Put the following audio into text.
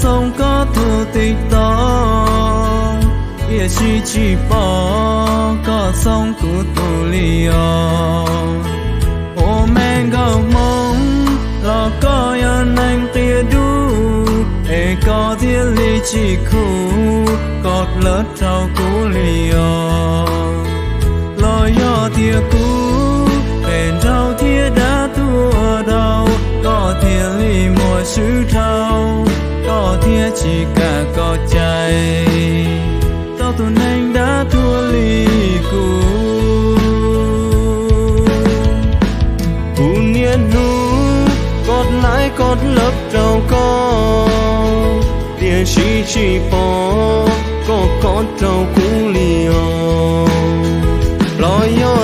Txhob koj tus tig tau, tiam sis tsis pom koj txhob kuv tus li os. Ua me nkauj Hmoob los koj yog neeg qia dub, es koj thiaj li tsis khuv koj lawv rau kuv li os. Los yog tias kuv phem dhau thiab dab tuag dhau, koj thiaj li muaj swb dhau, koj thiaj tsis kam koj cai rau tus neeg dab tuag li kuv. Kuv niaj hnub koj laib koj lawv rau koj, tiam sis tsis pom koj kob rau kuv li os. Los yog